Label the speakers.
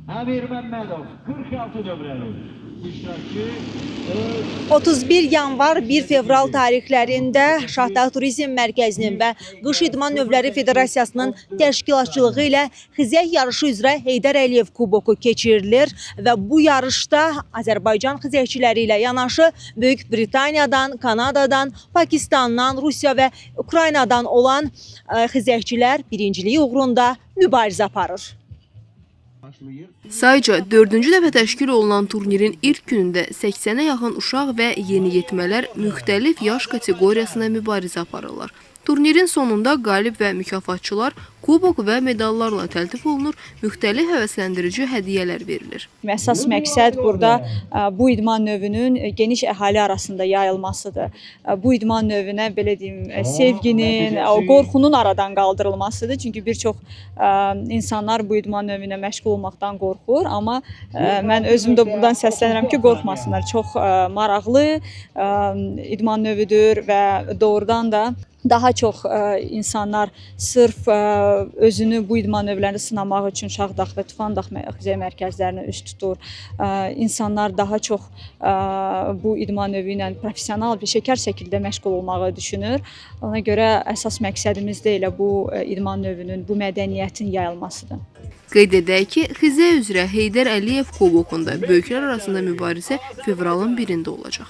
Speaker 1: Əmir Məmmədov 46 nömrəli iştirakçı
Speaker 2: 31 yanvar 1 fevral tarixlərində Şahdağ Turizm Mərkəzinin və Qış İdman Növləri Federasiyasının təşkilatçılığı ilə xizək yarışı üzrə Heydər Əliyev Kuboku keçirilir və bu yarışda Azərbaycan xizəkçiləri ilə yanaşı Böyük Britaniyadan, Kanadadan, Pakistandan, Rusiya və Ukraynadan olan xizəkçilər birinciliyi uğrunda mübarizə aparır.
Speaker 3: Sayca 4-cü dəfə təşkil olunan turnirin ilk günündə 80-ə yaxın uşaq və yeniyetmələr müxtəlif yaş kateqoriyasında mübarizə aparırlar. Turnirin sonunda qalib və mükafatçılar kubok və medallarla təltif olunur, müxtəlif həvəsləndirici hədiyyələr verilir.
Speaker 4: Əsas məqsəd burada bu idman növünün geniş əhali arasında yayılmasıdır. Bu idman növünə belə deyim, sevginin, o qorxunun aradan qaldırılmasıdır. Çünki bir çox insanlar bu idman növünə məşğul olmaqdan qorxur, amma mən özüm də buradan səslənirəm ki, qorxmasınlar. Çox maraqlı idman növüdür və doğrudan da daha çox insanlar sırf özünü bu idman növlərində sınamaq üçün Şahdağ və Tufandağ xizək mərkəzlərinə üz tutur. İnsanlar daha çox bu idman növü ilə professional bir şəkər şəkildə məşğul olmağı düşünür. Ona görə əsas məqsədimiz də elə bu idman növünün, bu mədəniyyətin yayılmasıdır.
Speaker 3: Qeyd edək ki, xizək üzrə Heydər Əliyev kubokunda böyüklər arasında mübarizə fevralın 1-də olacaq.